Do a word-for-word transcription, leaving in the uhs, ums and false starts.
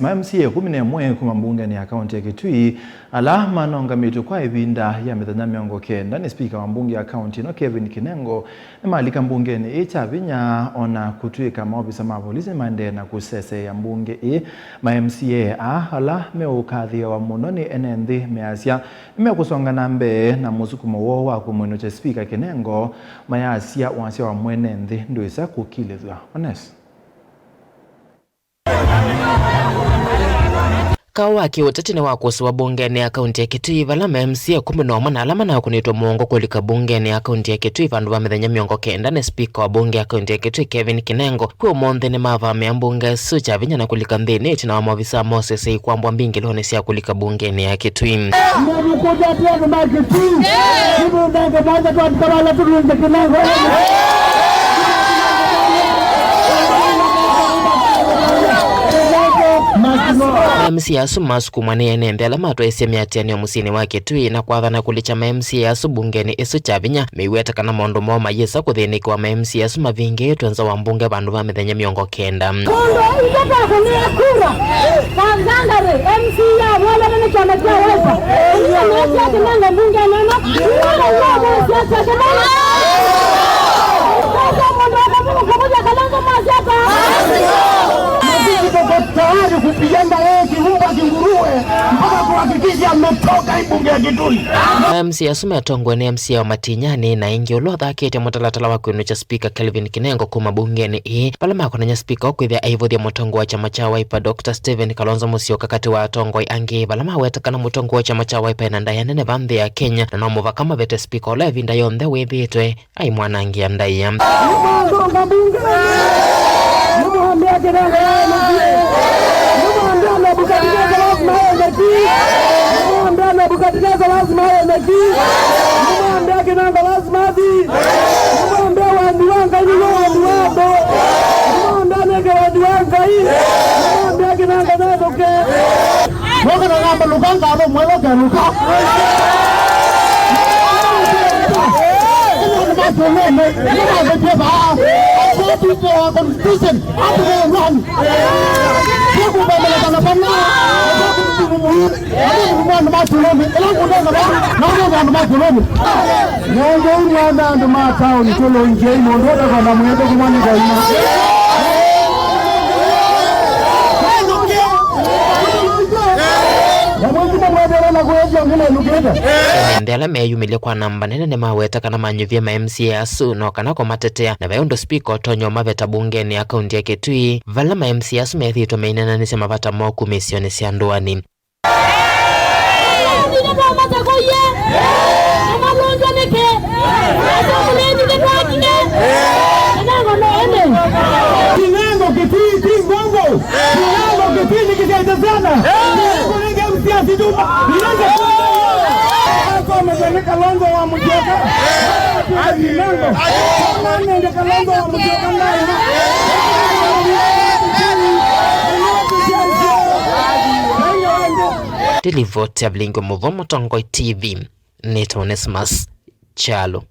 Ma M C A ĩkũmi na ĩmwe kuma mbungenĩ ya kaunti ya Kitui, ala manongamĩtw'e kwa ĩvinda ya mĩthenya mĩongo kenda nĩ spika wa mbunge ya kaunti ĩno, Kevin Kinengo, nĩmalika mbungenĩ ĩĩ kya vinya, o na kũtw'ĩka maovisa ma volisi nĩmaendee na kũseseea mbunge ĩĩ. Ma M C A aa, ala meũkathĩĩawa mũno nĩ ene nthĩ, measya nĩmekũsonga na mbee na mũsukumo woo wa kũmwĩnũkya spika Kinengo, mayasya wasya wa mwene nthĩ ndwĩsa kũkilĩthw'a. Ones. Kaũ wa kĩũteti nĩwakũsĩwa mbungenĩ ya kaunti ya Kitui, vala ma M C A ĩkũmi na ũmwe na ala manakũnĩtwe mũongo kũlika mbungenĩ ya kaunti ya Kitui vandũ va mĩthenya mĩongo kenda nĩ spika wa mbunge ya kaunti ya Kitui, Kevin Kinengo. Kwĩ ũmũnthĩ nĩmavamĩa mbunge ĩsu kya vinya na kũlika nthĩnĩ ĩtina wa maovisa mosesei kwambwa mbingĩlonĩ sya kũlika mbungenĩ ya Kitui. Mũthukũte atĩ andũ ma Kitui, tũthũndange mwanya twa andũ vala tũlunge Kinengo. M C A asu masukumwa nĩ ene nthĩ ala matwaisye mĩatĩanĩo mũsyĩnĩ wa Kitui na kwathana kũlikya ma M C A asu mbungenĩ ĩsu kya vinya, meiweta kana maũndũ moo mayĩsa kũthĩnĩkĩwa ma M C A asu mavingĩĩtwe nza wa mbunge vandũ va mĩthenya mĩongo kenda. Mũndũ ithe takũnĩa kura kwa ngangari M C A ya Mwalana nĩ kyama kya Wiper. Ĩno nĩasya Kinengo mbungenĩ ĩno. Ĩno nĩyo mũsya sya Kinengo. Sasa mũndũ akamũkũmũthya Kalonzo mwasya ta. Na sisi tuko tayari kupigana yeye kiumba kinguruwe mpaka kuhakikisha ametoka hii bunge ya Kitui. M C A asu metongoe nĩ M C A wa Matinyani na ĩngĩ ũla ũthakĩte mũtalatala wa kwĩnũkya spika Kelvin Kinengo kuma mbungenĩ ĩĩ, vala makonany'a spika ũkwĩthĩa aivũthya mũtongoi wa kyama kya Wiper, Doctor Stephen Kalonzo Musyoka, katĩ wa atongoi angĩ vala maweta kana mũtongoi wa kyama kya Wiper ena ndaĩa nene va nthĩ ya Kenya, na no mũvaka mavete spika ũla ĩvinda yonthe wĩthĩĩtwe aimwanangĩa ndaĩa. Nĩmwasonga mbunge. Nĩmwambĩa Kinengo aye mũsyĩ. Nĩmwambĩa Nebukadneza lazima aye nyeki. Nĩmwambĩa Nebukadneza lazima aye nyeki. Nĩmwambĩa Kinengo lazima athi. Nĩmwambĩa wendi wa Ngai nĩguo wendi wa andũ. Nĩmwambĩa nĩke wendi wa Ngai. Nĩmwambĩa Kinengo nethũke. Nũkĩta namba lũka ngatho mwelo kelũka. Nĩmatũlũme, nĩmathetie vaa. According to our constitution, article one. Nĩkũmbembelekana vana. Andũ matũlũme, ĩla ngũndena vaa, na andũ matũlũme. Nũndũ mwana andũ ma taoni tũlũngiei mũndũ ũtakonda mwĩtũ kuma nĩ koima. Na mwĩtũ mwethera na kũethia ngũna nũkĩte. Ene nthĩ ala meyumĩlye kwa namba nene nĩmaweta kana manyuvie ma M C A asu no kana kũmatetea, na ve ũndũ spika ũtonya ũmaveta mbungenĩ ya kaunti ya Kitui, vala ma M C A asu methĩĩtwe meineenanĩsya mavata moo kuma isionĩ sya ndũanĩ. Nĩtwamata kũye. Amalũngya nĩkĩ? Asa mũlĩngi nĩtwakinye. Kinengo no ende. Kinengo Kitui ti ngongo. Kinengo Kitui ni kichaite sana. Kinengo nenge M C A situ. Kinengo. Asa mjane Kalonzo wa Musyoka. Kinengo. Asa nenge Kalonzo wa Musyoka ndai. Ndilivoti ya Vilingi Mũvo, Mũtongoi T V, nĩtawa Onesmus Kyalo.